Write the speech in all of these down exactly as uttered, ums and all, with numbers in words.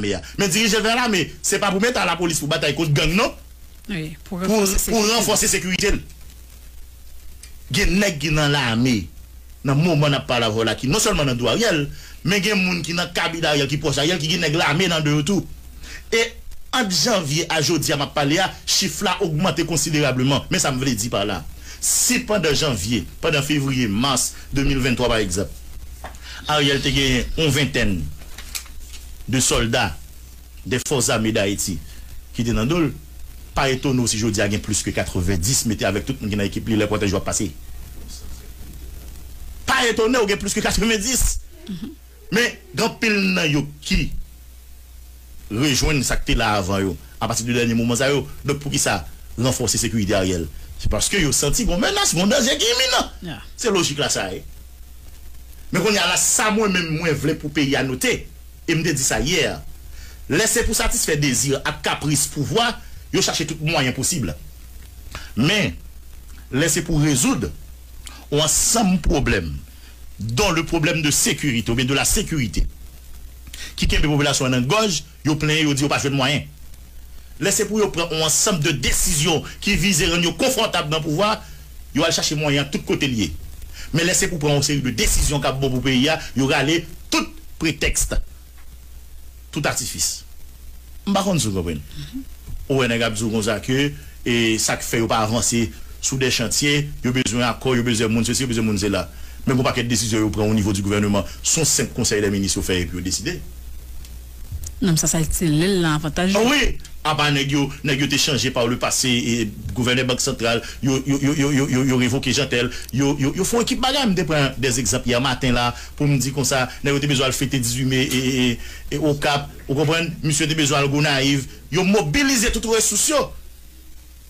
lame a. Men dirije l vè lame, se pa pou mete a lapolis pou batay kont gang, non. Wi, pou Pou, ranfòse pou sekirite. ranfòse sekirite l. Gen nèg ki nan lame nan moman n ap pale avè w la, ki non sèlman nan do Ariel, men gen moun ki nan kabin Ariel, ki pwòch Ariel, ki gen nèg lame nan do yo tou. E ant janvye a jodi a m ap pale a, chif la ogmante konsiderableman. Men sa m vle di pa la. Si pandan janvye, pandan fevriye, mas de mil venntwa pa egzanp, Ariel te gen yon ventèn de sòlda de Fòs Zame d Ayiti ki te nan do l, pa etone w si jodi a gen plis ke katrevendis, mete avèk tout moun ki nan ekip li lè kòtèj yo ap pase. Pa etone w gen plis ke katrevendis. Men, gen anpil nan yo ki rejwenn sa k te la avan yo apati de dènye moman sa yo. Donk, poukisa ranfòse sekirite Ariel? Se paske yo santi gen yon menas, gen yon danje ki iminan. Se lojik la sa ye. Men kounye a la, sa mwen menm mwen vle pou peyi a note, e m te di sa yè, lè se pou satisfè dezi ak kapris pouvwa, yo chache tout mwayen posib. Men, lè se pou rezoud yon ansanm pwoblèm, dont le problème de sécurité oubyen de la sécurité, ki kenbe popilasyon an nan gòj, yo plenyen, yo di yo pa jwenn mwayen. Lè se pou yo pran yon ansanm de desizyon ki vize rann yo konfòtab nan pouvwa, yo al chache mwayen an tout kote l ye. Men lè se pou pran yon seri de desizyon k ap bon pou peyi a, yo rale tout pretèks, tout atifis. M pa konn si w konprann. Ou wè nèg ap di w konsa ke e sa k fè yo pa avanse sou de chantye, yo bezwen akò, yo bezwen moun sesi, yo bezwen moun sela. Men gon pakèt desizyon yo pran o nivo di gouvèneman, se yon senp konsèy dè minis yo fè epi yo deside. Non, sa, sa se lè l lan avantaj. Ah wi, apa nèg yo, nèg yo te chanje par le passé, e gouvènè Bank Santral, yo, yo, yo, yo, yo, yo, yo revoke Jeantel, yo, yo, yo fè yon ekip bagay. M te pran de egzanp yè maten la pou m di konsa, nèg yo te bezwen al fete dizuit me e, e, e, e Okap, ou konprann? Misye te bezwen al Gonayiv, yo mobilize tout resous yo.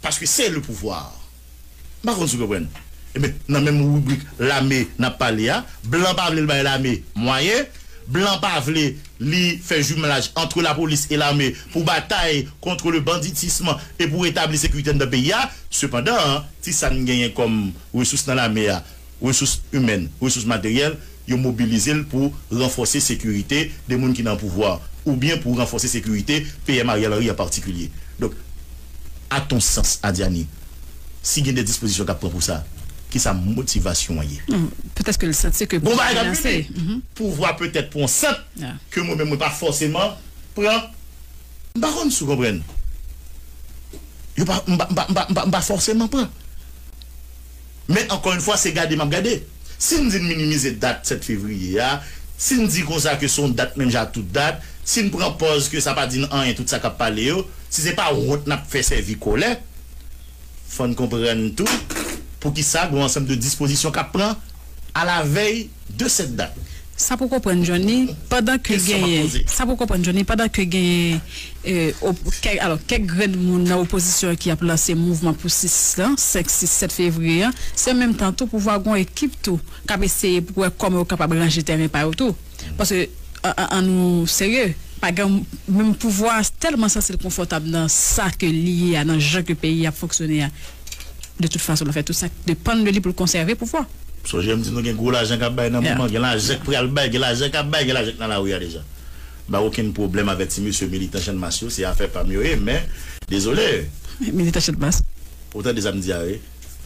Paske se le pouvwa. M pa konn si w konprann. Ebyen, nan menm ribrik lame n ap pale a, blan pa vle l bay lame mwayen, blan pa vle li fè jumelaj antre lapolis e lame pou batay contre le banditisme e pou retabli sekirite anndan peyi a. Sepandan, ti sa n genyen kòm resous nan lame a, resous imèn, resous materyèl, yo mobilize l pou ranfòse sekirite de moun ki nan pouvwa, oubyen pou ranfòse sekirite P M Ariel Henry an patikilye. Donk, a ton sans, Adiani, si gen de dispozisyon k ap pran pou sa, ki sa motivasyon an ye? Petèt ke l santi ke Gon bagay k ap vini. Pouvwa petèt pran yon sant ke mwen menm mwen pa fòseman pran. M pa konn si w konprann. Yo pa, m pa, m pa, m pa, m pa, m pa fòseman pran. Men ankò yon fwa, se gade m ap gade. Si n di n minimize dat sèt fevriye a, si n di konsa ke se yon dat menm jan ak tout dat, si n pran pòz ke sa pa di n anyen tout sa k ap pale yo, si se pa wont n ap fè sèvi kòlè, fò n konprann tou poukisa gen yon ansanm de dispozisyon k ap pran alavèy de sèt dat. Sa pou konprann, Johnny, pandan ke genyen, sa pou konprann, Johnny, pandan ke genyen, e, op, kèk, alò, kèk grenn moun nan opozisyon ki ap lanse mouvman pou sis lan, senk, sis, sèt fevriye an, se an menm tan tou pouvwa gen yon ekip tou k ap eseye pou wè kòman yo kapab ranje tèren pa yo tou. Paske, an, an, an nou serye, pa gen menm pouvwa a tèlman sanse l konfòtab nan sa ke li ye a, nan jan ke peyi a ap fonksyone a. De tout fason, l ap fè tout sa k depann de li pou l konsève pouvwa. Sonje m di nou gen gwo lajan k ap bay nan moman, gen lajan k pral bay, gen lajan k ap bay, gen lajan k nan lari a deja. M pa gen okenn pwoblèm avèk ti mesye militan Channmas yo, se afè pa m yo ye, men, dezole. Militan Channmas. Ou tande sa m di a, wi.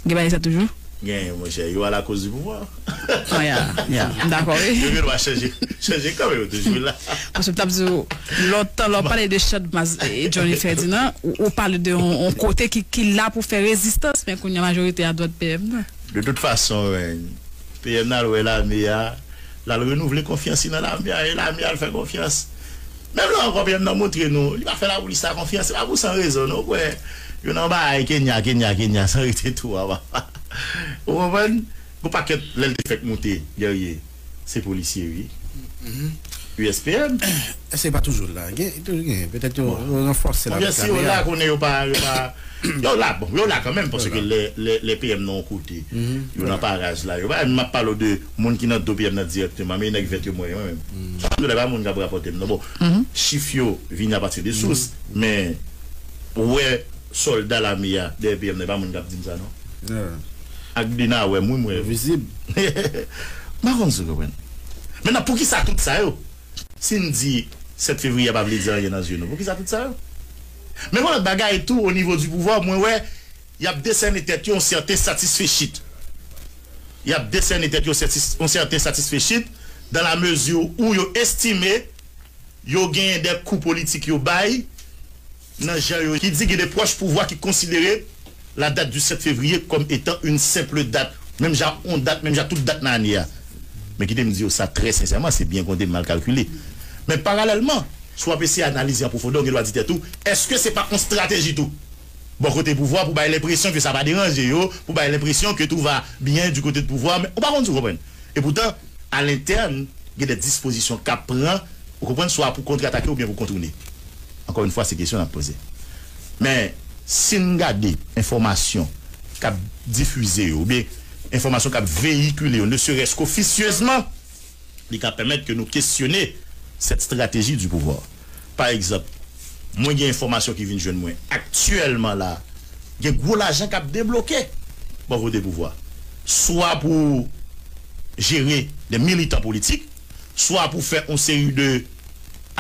Gen bagay sa toujou? Gen, monchè, yo a la koz di pouvwa. Ah, ya, ya. M dakò, wi. Yo gen dwa chanje, chanje kan, men yo toujou la. Paske m t ap di w, lontan, lè w pale de Channmas e Johnny Ferdinand, ou, ou pale de yon, yon kote ki, ki la pou fè rezistans, men kounye a majorite a dwat P M nan. De tout fason, men, P M nan al wè lame a, l al renouvle konfyans li nan lame a, e lame a al fè konfyans. Menm la ankò, P M nan montre nou, li pa fè lapolis la konfyans, se pa pou san rezon, non, ou kwè. Yo nan bagay Kenya, Kenya, Kenya, san rete tou a, papa. Ou konprann? Gon pakèt, lè l te fèk moute, Guerrier, se polisye, wi. U S P M. Èske pa toujou la? Gen, toujou gen. Petèt yo ranfòse l avèk lame a. Yo la, konnen yo pa, yo pa, yo la, bon, yo la kanmenm, paske lè, lè, lè P M nan yon kote, yo nan paraj la, yo pa, m ap pale w de moun ki nan do P M nan dirèkteman, men nèg vèt yo mwen, mwen menm. Sa m di w la, e pa moun k ap rapòte m, non. Bon, chif yo vini apati de sous, men ou wè sòlda lame a dèyè P M nan, e pa moun k ap di m sa, non. Ak Dina wè m, wi, m wè. Vizib. M pa konn si w konprann. Mentnan, poukisa tout sa yo? Si n di Sèt fevriye a pa vle di anyen nan zye nou. Poukisa tout sa yo? Men yon lòt bagay tou, o nivo di pouvwa, mwen wè y ap desène tèt yo yon sèten satisfechit. Y ap desène tèt yo sètis- yon sèten satisfechit dan la mezi ou yo estime yo genyen de kou politik yo bay nan jan yo ki di gen de pwòch pouvwa ki konsidere la date du sept février comme étant une simple date, menm jan yon dat, menm jan tout dat nan ane a. Men kite m di yo sa trè sensèman, se byen konte, mal kalkile. Men paralèlman, si w ap eseye analize an pwofondè, ou gen dwa di tèt ou, èske se pa yon strateji tou? Bò kote pouvwa pou bay lenpresyon ke sa pa deranje yo, pou bay lenpresyon ke tout va byen du kote de pouvwa, men ou pa konn si w konprann. Epoutan, alentèn, gen de dispozisyon k ap pran, ou konprann, swa pou kontratake oubyen pou kontounen. Ankò yon fwa, se kesyon n ap poze. Men, si n gade enfòmasyon k ap difize yo, oubyen enfòmasyon k ap veyikile yo, ne serait-ce qu'officieusement, li ka pèmèt ke nou kesyone cette stratégie du pouvoir. Pa egzanp, mwen gen enfòmasyon ki vin jwenn mwen aktyèlman la, gen gwo lajan k ap debloke bò kote pouvwa. Swa pou jere de militan politik, swa pou fè yon seri de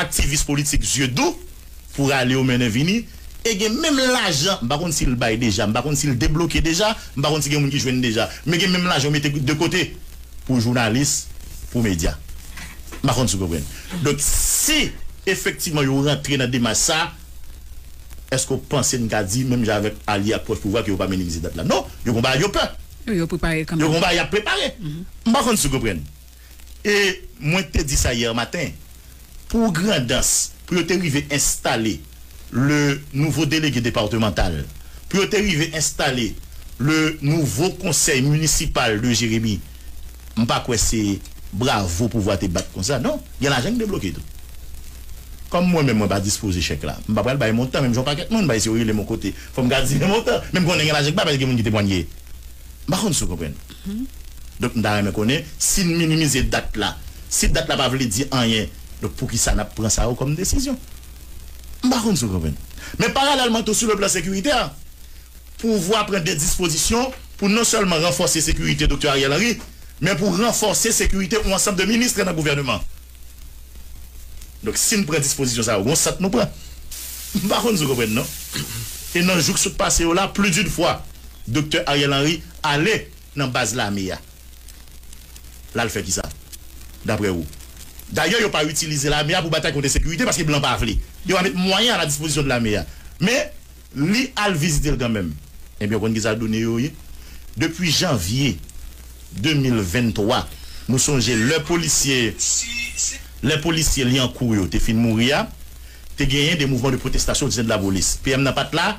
aktivis politik zye dou pou rale yo mennen vini, e gen menm lajan, m pa konn si l bay deja, m pa konn si l debloke deja, m pa konn si gen moun ki jwenn deja, men gen menm lajan yo mete de kote pou jounalis, pou medya. M pa konn si w konprann. Donk, si efektivman yo rantre nan demach sa, èske w panse n ka di, menm jan avèk alye ak pwòch pouvwa, ke yo pa minimize dat la? Non, yo gon bagay yo pè. Yo, yo prepare kanmenm. Yo gon bagay y ap prepare. M pa konn si w konprann. E mwen te di sa yè maten. Pou Grandans, pou yo te rive enstale le nouveau délégué départemental, pou yo te rive enstale le nouveau conseil municipal de Jérémie, m pa kwè se bravo pouvwa te bat konsa, non. Gen lajan ki debloke tou. Kòm mwen menm, mwen pa dispoze chèk la, m pa pral bay montan, menm jan yon pakèt moun bay, si yo rele m yon kote, fò m ka di men montan. Men m konnen gen lajan ki bay, paske gen moun ki temwanye. M pa konn si w konprann. Donk, m ta renmen konnen si n minimize dat la, si dat la pa vle di anyen, donk poukisa n ap pran sa yo kòm desizyon? M pa konn si w konprann. Men paralèlman tou, sou le plan sekirite, pouvwa pran de dispozisyon pou non sèlman ranfòse sekirite Doktè Ariel Henry, men pou ranfòse sekirite yon ansanm de minis nan gouvènman. Donk, si n pran dispozisyon sa yo, gon sant nou pran. M pa konn si w konprann, non. E nan jou k sot pase yo la, plus d'une fois, Doktè Ariel Henry ale nan baz lame a. L al fè kisa, daprè ou? Dayè, yo pa itilize lame a pou batay kont ensekirite, paske blan pa vle. Yo pa met mwayen a la dispozisyon de lame a. Men, li al vizite l kanmenm. Ebyen, ou konn kisa done yo ye? Depi janvye de mil venntwa, nou sonje lè polisye, lè polisye Lyankou yo te fin mouri a, te genyen de mouvman de pwotestasyon o sen de lapolis. P M nan pa t la,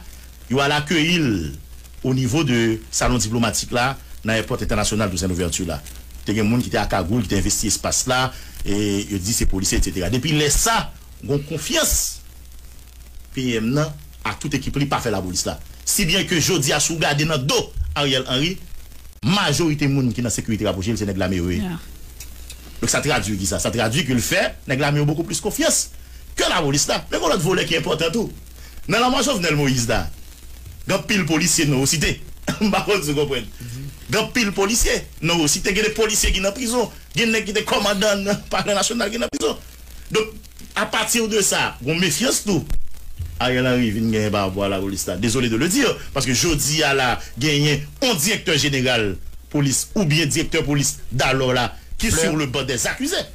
yo al akeyi l o nivo de salon diplomatik la, nan èpòt entènasyonal Toussaint Louverture la. Te gen moun ki te a kagoul, ki te envesti espas la, e yo di se polisye, etsetera. Depi lè sa, gon konfyans P M nan ak tout ekip li pa fè lapolis la. Si byen ke jodi a, si w gade nan do Ariel Henry, majorite moun ki nan sekirite rapwoche l, se nèg lame yo ye. Donk, sa tradui kisa? Sa tradui ke l fè nèg lame yo bokou plis konfyans ke lapolis la. Men gon lòt volè ki enpòtan tou. Nan lanmò Jovenel Moïse la, gen anpil polisye non yo site. M pa konn si w konprann. Gen anpil polisye non yo site. Gen de polisye ki nan prizon. Gen nèg ki te kòmandan nan Palè Nasyonal ki nan prizon. Donk, apati de sa, gon mefyans tou Ariel Henry vin genyen pa rapò a lapolis la. Désolé de le dire, paske jodi a la, genyen yon direktè jeneral polis oubyen direktè polis dalò la ki sur le banc des accusés.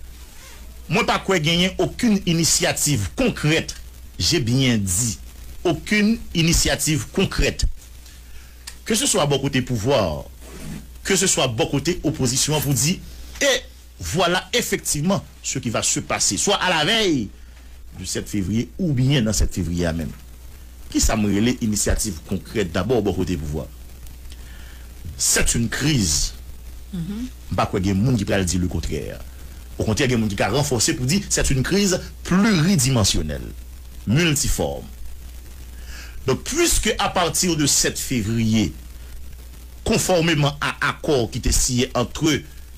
Mwen pa kwè genyen okenn inisyativ konkrèt, j'ai bien dit, okenn inisyativ konkrèt, ke se swa bò kote pouvwa, ke se swa bò kote opozisyon an pou di, e vwala efektivman ce qui va se passer, swa a la veille du sept février oubyen nan sèt fevriye a menm. Kisa m rele inisyativ konkrèt dabò bò kote pouvwa? C'est une crise. M pa kwè gen moun ki pral di le contraire. Okontrè, gen moun ki ka ranfòse pou di c'est une crise pluridimensionnelle, multiforme. Donk, puiske a pati de sèt fevriye, konfòmeman a akò ki te siyen ant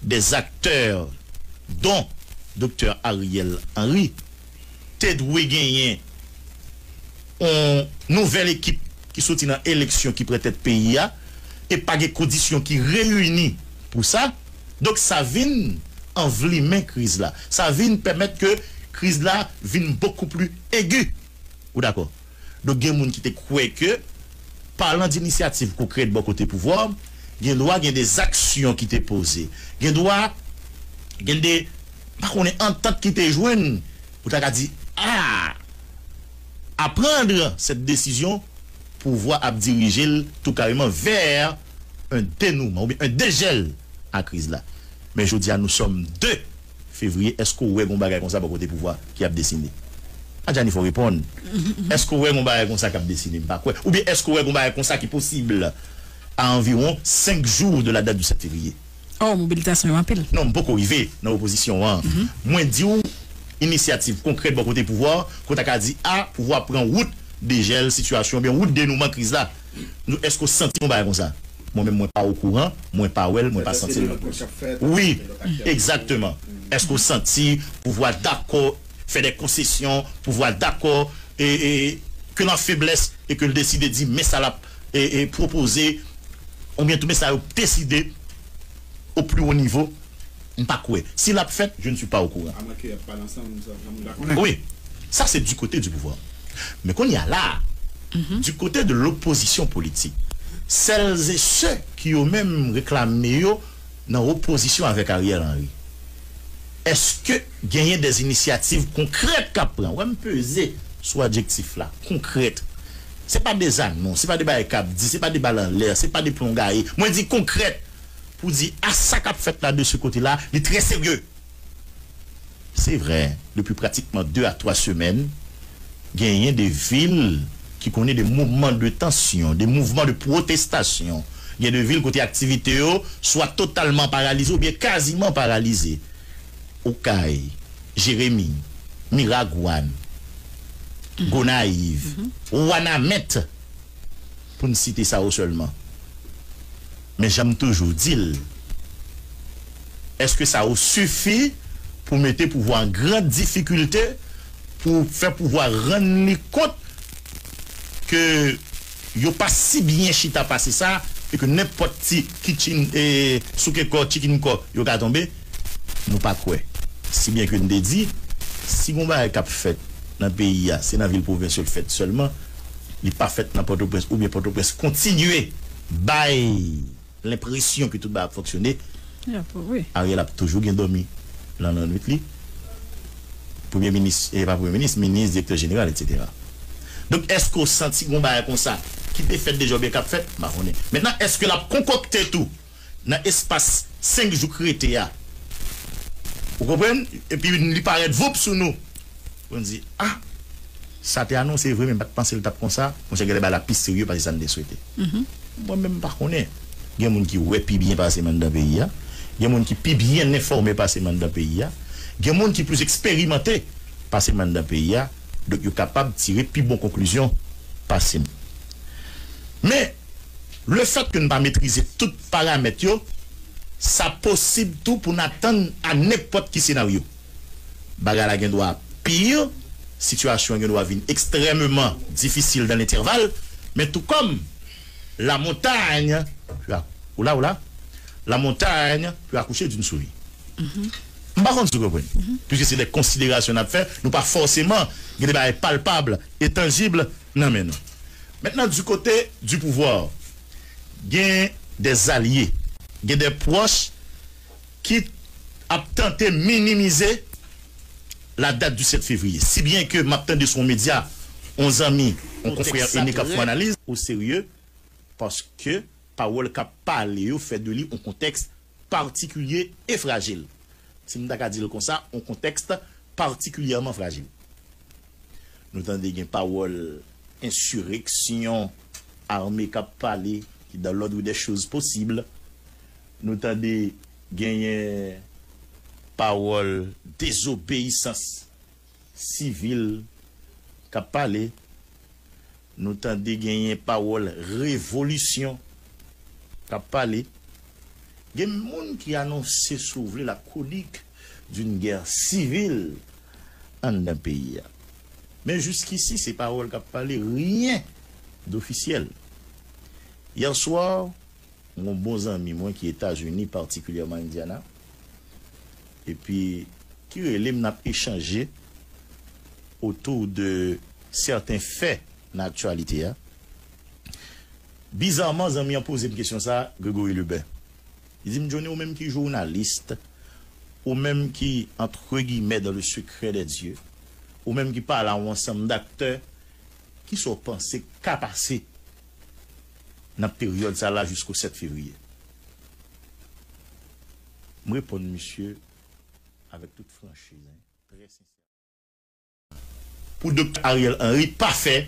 de aktè, dont Doktè Ariel Henry, te dwe genyen yon nouvèl ekip ki soti nan eleksyon ki pran tèt peyi a, e pa gen kondisyon ki reyini pou sa. Donk, sa vin anvlimen kriz la. Sa vin pèmèt ke kriz la vin bokou pli egi. Ou dakò? Donk, gen moun ki te kwè ke, palan de inisyativ konkrèt bò kote pouvwa, gen dwa gen de zaksyon ki te poze. Gen dwa gen de, pa konnen, antant ki te jwenn pou ta ka di, ah, à prendre cette décision, pouvwa ap dirije l tou kareman vers un dénouement oubyen un dégel a kriz la. Men jodi a, nous sommes deux février, èske w wè gon bagay konsa bò kote pouvwa ki ap desine? Adjani, fò w reponn. Èske w wè gon bagay konsa k ap desine? M pa kwè. Oubyen èske w wè gon bagay konsa ki posib a anviwon senk jou de la date du sept février? Oh, mobilitasyon yo anpil. Non, m poko rive nan opozisyon an. Mwen di w, inisyativ konkrèt bò kote pouvwa, kote a ka di, a, pouvwa pran wout dejèl sitiyasyon oubyen wout denouman kriz la. Nou, èske w santi yon bagay konsa? Mwen menm, mwen pa okouran, mwen pa wè l, mwen pa santi l. Wi, egzakteman. Èske w santi pouvwa dakò fè de konsesyon, pouvwa dakò e, e, ke l an feblès e ke l deside di men sa l ap e, e, pwopoze, oubyen tou men sa yo deside au plus haut niveau, m pa kwè. Si l ap fèt, je ne suis pas au courant. Amwenke y ap pale ansanm, sa, sa moun ta konnen. Wi, sa se du côté du pouvoir. Men kounye a la, du côté de l'opposition politique, celles et ceux ki yo menm reklame yo nan opozisyon avèk Ariel Henry, èske genyen des initiatives concrètes k ap pran? Wè, m peze sou adjektif la, konkrèt. Se pa de zanons, se pa de bagay k ap di, se pa de bal anlè, se pa de plon gaye. Mwen di konkrèt pou di, a, sa k ap fèt la de ce côté là, li trè serye. Se vrè, depi pratikman de a twa semèn, genyen de vil ki konnen de mouvman de tansyon, de mouvman de pwotestasyon. Gen de vil kote aktivite yo swa totalman paralize oubyen kaziman paralize. Okay, Jeremi, Miragwàn, Gonayiv, Wanament, pou n site sa yo sèlman. Men jan m toujou di l, èske sa yo sifi pou mete pouvwa an gran difikilte, pou fè pouvwa rann li kont ke yo pa si byen chita pase sa, e ke nenpòt ti kitchen, e, souke kò, chicken kò, yo ka tonbe? Nou pa kwè. Si byen ke n te di, si gon bagay k ap fèt nan peyi a, se nan vil pwovens yo l fèt sèlman, li pa fèt nan Pòtoprens, oubyen Pòtoprens kontinye bay lenpresyon ke tout bagay ap fonksyone, Ariel ap toujou gen dòmi nan lannwit li. Premye minis, e pa premye minis, minis, direktè jeneral, etsetera. Donk, èske w santi gon bagay konsa ki te fèt deja oubyen k ap fèt? M pa konnen. Mentnan, èske l ap konkòkte tou nan espas senk jou k rete a? Ou konprann? Epi li parèt voup sou nou. Pou n di, a, sa te anonse vre, men m pa t panse l t ap konsa. Monchè, genlè bagay la pi serye pase sa n te swete. Mwen menm, m pa konnen. Gen moun ki wè pi byen pase m anndan peyi a. Gen moun ki pi byen enfòme pase m anndan peyi a. Gen moun ki plis eksperimante pase m anndan peyi a. Donk, yo kapab tire pi bon konklizyon pase m. Men, lefètke n pa metrize tout paramèt yo, sa posib tou pou n atann a nenpòt ki senaryo. Bagay la gen dwa pi, sitiyasyon an gen dwa vin ekstrèmeman difisil dans l'intervalle, men tou kòm la montagne, ou la, ou la, la montagne peut accoucher d'une souris. M pa konn si w konprann. Piske se de konsiderasyon n ap fè, nou pa fòseman gen de bagay palpab e tanjib nan men nou. Mentnan, du côté du pouvoir, gen de alye, gen de pwòch ki ap tante minimize la date du sept février. Si byen ke m ap tande sou yon medya, yon zanmi, yon konfrè ene k ap fè analiz o serye, paske pawòl k ap pale yo fè de li yon kontèks patikilye e frajil. Si m ta ka di l konsa, yon kontèks patikilyèman frajil. Nou tande gen pawòl ensireksyon ame k ap pale, ki dans l'ordre des choses possibles. Nou tande genyen pawòl dezobeyisans sivil k ap pale. Nou tande genyen pawòl revolisyon k ap pale. Gen moun ki anonse, si w vle, la chronique d'une guerre civile anndan peyi a. Men jiskisi, se pawòl k ap pale, rien d'officiel. Yè swa, yon bon zanmi mwen ki Etazini, patikilyèman Indiana, epi ki rele m, n ap echanje Autour de certains faits nan aktyalite a. Bizarman, zanmi an poze m kesyon sa, Gregory Lubin. Li di m, Johnny, ou menm ki jounalis, ou menm ki, entre guillemets, dans le secret des dieux, ou menm ki pale a yon ansanm daktè, kisa w panse k ka pase nan peryòd sa la jisko sèt fevriye? M reponn misye avèk tout franchiz, hein, trè sensè. Pou Doktè Ariel Henry pa fè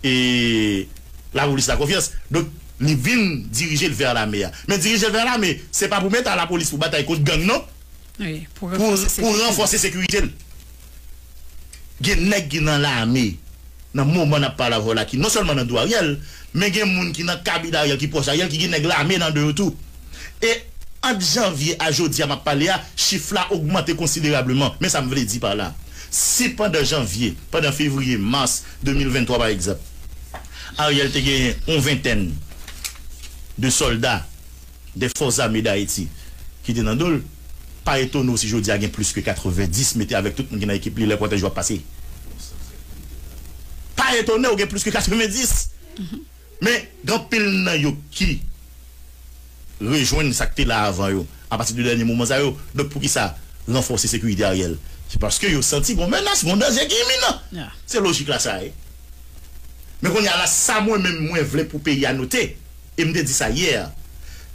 e lapolis la konfyans. Donk, li vin dirije l vè lame a. Men dirije l vè lame, se pa pou mete a lapolis pou batay kont gang, non. Wi, pou pou ranfòse pou sekirite. Ranfòse sekirite l. Gen nèg ki nan lame nan moman n ap pale avè w la, ki non sèlman nan do Ariel, men gen moun ki nan kabin Ariel, ki pwòch Ariel, ki gen nèg lame nan do yo tou. E ant janvye a jodi a m ap pale a, chif la ogmante konsiderableman. Men sa m vle di pa la. Si pandan janvye, pandan fevriye, mas de mil venntwa pa egzanp, Ariel te genyen yon ventèn de sòlda de Fòs Zame d Ayiti ki te nan do l, pa etone w si jodi a gen plis ke katrevenndis, mete avèk tout moun ki nan ekip li lè kòtèj yo ap pase. Pa etone w gen plis ke katrevenndis. Men, gen anpil nan yo ki rejwenn sa k te la avan yo, apati de dènye moman sa yo. Donk, poukisa ranfòse sekirite Ariel? Se paske yo santi gon menas, gon danje ki iminan. Se lojik la sa ye. Men kounye a la, sa mwen menm mwen vle pou peyi a note, e m te di sa yè,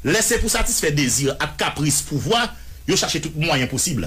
lè se pou satisfè dezi ak kapris pouvwa, yo chache tout mwayen posib.